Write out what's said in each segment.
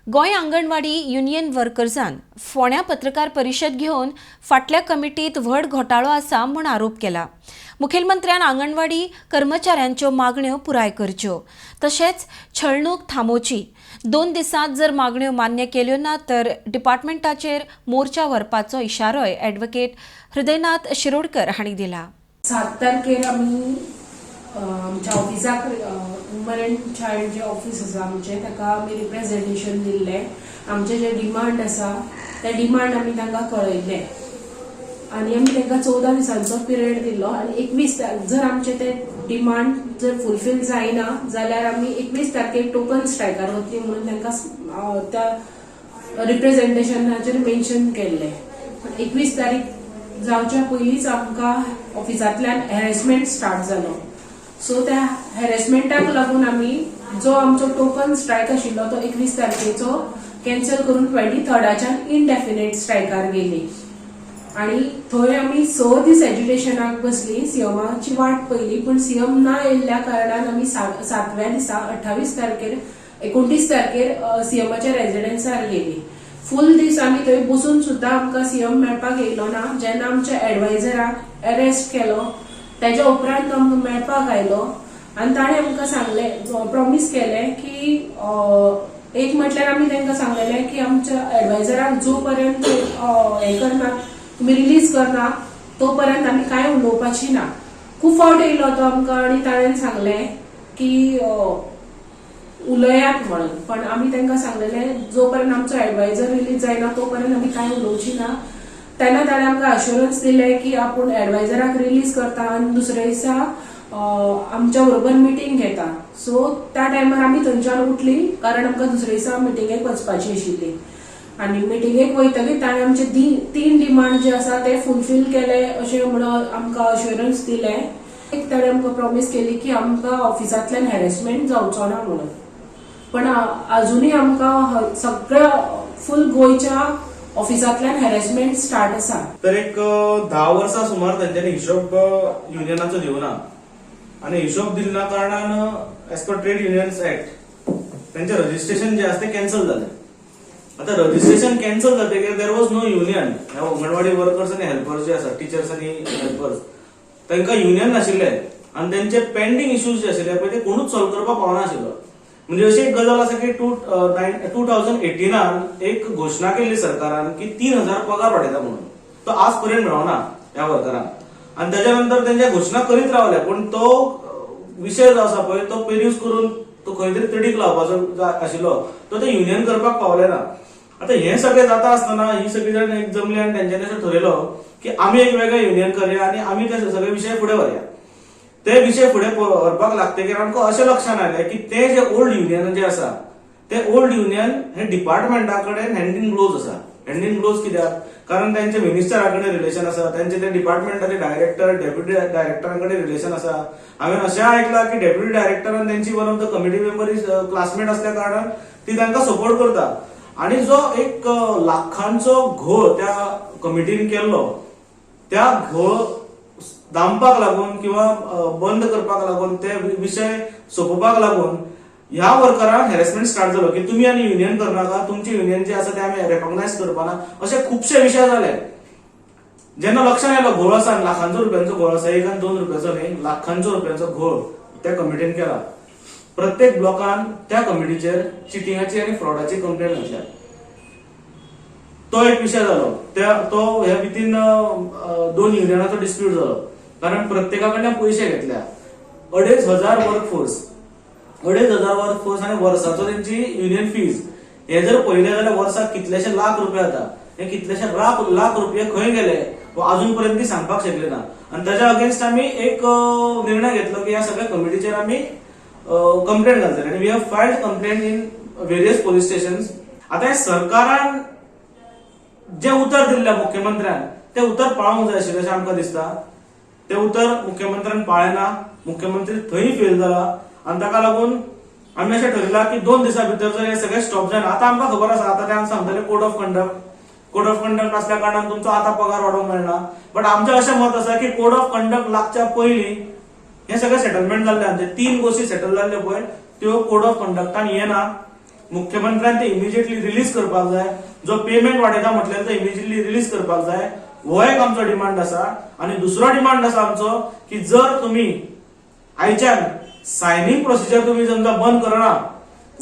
Goa anganwadi union वर्कर्सान फोंड्या पत्रकार परिशद घेवन फाटल्या कमिटीत व्हड घोटाळो आसा म्हूण आरोप केला. मुखेलमंत्र्यान आंगणवाडी कर्मचाऱ्यांच्यो मागण्यो पुराय करच्यो, तशेंच छळणूक थांबोवची. 2 दिसांत जर मागण्यो मान्य केल्यो ना तर डिपार्टमेंटाचेर मोर्चा व्हरपाचो इशारोय ॲडव्होकेट हृदयनाथ शिरोडकर हांणी दिला. 7 तारखेर आमी आमच्या ऑफिसाक, वुमन अँड चायल्ड जे ऑफिस आसा आमचें, ताका आमी रिप्रेझेंटेशन दिल्लें. आमचे जे डिमांड आसा ते डिमांड आमी तांकां कळयल्ले आनी आमी तांकां 14 दिसांचो पिरियड दिल्लो आनी 21 जर आमचे ते डिमांड जर फुलफील जायना जाल्यार आमी 21 तारखेक टोकन स्ट्रायकार वतली म्हणून तांकां त्या रिप्रेझेंटेशनाचेर मेन्शन केल्लें. पण 21 तारीख जावच्या पयलींच आमकां ऑफिसांतल्यान हॅरेसमेंट स्टार्ट जालो. सो त्या हॅरेसमेंटाक लागून आमी जो आमचो टोकन स्ट्रायक आशिल्लो तो 21 तारखेचो कॅन्सल करून 23च्यान इनडेफिनेट स्ट्रायकार गेली आणि थंय आमी 6 दीस एज्युटेशनाक बसली, सीएमाची वाट पळयली. पूण सीएम ना येयल्ल्या कारणान आमी सातव्या दिसा 28 तारखेर, 29 तारखेर सीएमाच्या रेजिडेन्सार गेली. फूल दीस आमी थंय बसून सुद्दां आमकां सीएम मेळपाक येयलो ना. जेन्ना आमच्या एडवायझराक अरेस्ट केलो, तेज्या उपरांत तो आमकां मेळपाक आयलो आनी ताणें आमकां सांगलें, प्रॉमीस केलें की एक म्हटल्यार आमी तांकां सांगलेलें की आमच्या एडवायझराक जो पर्यंत हें करना, तुमी रिलीज करना, तो पर्यंत आमी कांय उलोवपाची ना. खूब फावट येयलो तो आमकां आनी ताणें सांगलें की उलयात म्हणून. पण आमी तांकां सांगलेलें, जो पर्यंत आमचो एडवायझर रिलीज जायना तो पर्यंत आमी कांय उलोवची ना. तेन्ना ताणें आमकां अश्युरन्स दिलें की आपूण एडवायझराक रिलीज करता आनी दुसऱ्या दिसा आमच्या बरोबर मिटींग घेता. सो त्या टायमार आमी थंयच्यान उठली, कारण आमकां दुसऱ्या दिसा मिटिंगेक वचपाची आशिल्ली. आनी मिटिंगेक वयतकीर ताणें आमचे तीन डिमांड जे आसा ते फुलफील केले अशें म्हणून आमकां अश्युरन्स दिलें. एक ताणें आमकां प्रॉमीस केली की आमकां ऑफिसांतल्यान हॅरेसमेंट जावचो ना म्हणून. पण अजुनूय आमकां सगळ्या फूल गोंयच्या ऑफिसांतल्यान हॅरेसमेंट स्टार्ट आसा. तर एक 10 वर्सां सुमार तेंच्यांनी हिशोब युनियनाचो दिवना आनी हिशोब दिल ना कारणान as per Trade Unions Act तेंचे रजिस्ट्रेशन जे आसा ते कॅन्सल जालें. आता रजिस्ट्रेशन कॅन्सल जातकीर there was no union. ह्या अंगणवाडी वर्कर्स आनी हेल्पर्स जे आसा, टिचर्स आनी हेल्पर्स, तांकां युनियन नाशिल्ले आनी तेंचे पेंडींग इश्यूज जे आशिल्ले पळय, ते कोणूच सॉल्व करपाक पावनाशिल्लो. म्हणजे अशी एक गजाल आसा की 2018न एक घोशणा केल्ली सरकारान की 3000 पगार वाडयता म्हणून. तो आज पर्यंत मेळना ह्या वर्करांक. आनी त्याच्या नंतर तेंच्या घोशणा करीत रावले, पूण तो विशय जो आसा पळय, तो पेड्यूस करून तो खंय तरी तडीक लावपाचो आशिल्लो, तो ते युनियन करपाक पावले ना. आता हें सगळें जाता आसतना ही सगळी जाण एक जमली आनी तेंच्यांनी अशें ठरयलो की आमी एक वेगळें युनियन करया आनी आमी ते सगळे विशय फुडें व्हरया. ते विशय फुडें व्हरपाक लागतकीर आमकां अशें लक्षात आयलें की ते जे ओल्ड युनियन जे आसा, ते ओल्ड युनियन हे डिपार्टमेंटा कडेन हँड इन ग्लोव्ज आसा. हँड इन ग्लोव्ज कित्याक? कारण त्यांचे मिनिस्टरा कडेन रिलेशन आसा, त्यांचे ते डिपार्टमेंटाचे डायरेक्टर, डेप्युटी डायरेक्टरा कडेन रिलेशन आसा. हांवें अशें आयकलां की डेप्युटी डायरेक्टरान त्यांची one of the committee member is classmate असल्या कारणान ती तांकां सपोर्ट करता. आणि जो एक लाखांचो घोळ त्या कमिटीन केल्लो, त्या घोळ दामपाक लागून किंवा बंद करपाक लागून, ते विशय सोंपोवपाक लागून ह्या वर्करांक हॅरेसमेंट स्टार्ट जालो की तुमी आनी युनियन करनाका, तुमचे युनियन जे आसा ते आमी रेकॉग्नायज करपाना, अशे खुबशे विशय जाले. जेन्ना लक्षात आयलो घोळ आसा आनी लाखांचो रुपयांचो घोळ आसा, 1 आनी 2 रुपयाचो न्ही, लाखांचो रुपयांचो घोळ त्या कमिटीन केला. प्रत्येक ब्लॉकान त्या कमिटीचेर चिटिंगाची आनी फ्रॉडाची कंप्लेन घातल्या. तो एक विशय जालो. त्या तो ह्या वितीन दोन युनियनाचो डिस्प्यूट जालो, कारण प्रत्येका कडल्यान पयशे घेतल्या. 2500 वर्क फोर्स, 2500 वर्क फोर्स आनी वर्साचो तेंची युनियन फीज हे जर पळयले जाल्यार वर्साक कितलेशे लाख रुपया जाता. हे कितलेशे लाख लाख रुपये खंय गेले व अजून पर्यंत ती सांगपाक शकले ना. आनी ताच्या अगेन्स्ट आमी एक निर्णय घेतलो की ह्या सगळ्या कमिटीचेर आमी कंप्लेंट घालतले आनी we have filed complaint in various police station. आता हे सरकारान जे उतर दिल्लें मुख्यमंत्र्यान, ते उतर पाळूंक जाय आशिल्लें अशें आमकां दिसता. ते उतर मुख्यमंत्र्यान पाळ्ळें ना. मुख्यमंत्री थंय फेल जाला आनी ताका लागून आमी अशें ठरयलां की 2 दिसां भितर जर हे सगळें स्टॉप जायना, आतां आमकां खबर आसा, आतां ते आमकां सांगतले code of conduct. Code of conduct असल्या कारणान तुमचो आतां पगार वाडोवंक मेळना. बट आमचें अशें मत आसा की कोड ऑफ कंडक्ट लागच्या पयलीं हे सगळें सेटलमेंट जाल्लें. आमचे तीन गोश्टी सेटल जाल्ल्यो पळय, त्यो कोड ऑफ कंडक्टान येना. मुख्यमंत्र्यान ते इमिजिएटली रिलीज करपाक जाय. जो पेमेंट वाडयता म्हटल्यार तो इमिजिएटली रिलीज करपाक जाय. हो एक आमचो डिमांड आसा. आनी दुसरो डिमांड आसा आमचो की जर तुमी आयच्यान सायनींग प्रोसिजर तुमी समजा बंद करना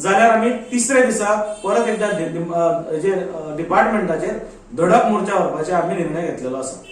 जाल्यार आमी तिसऱ्या दिसा परत एकदा हेजेर डिपार्टमेंटाचेर धडक मोर्चा व्हरपाचे आमी निर्णय घेतलेलो आसा.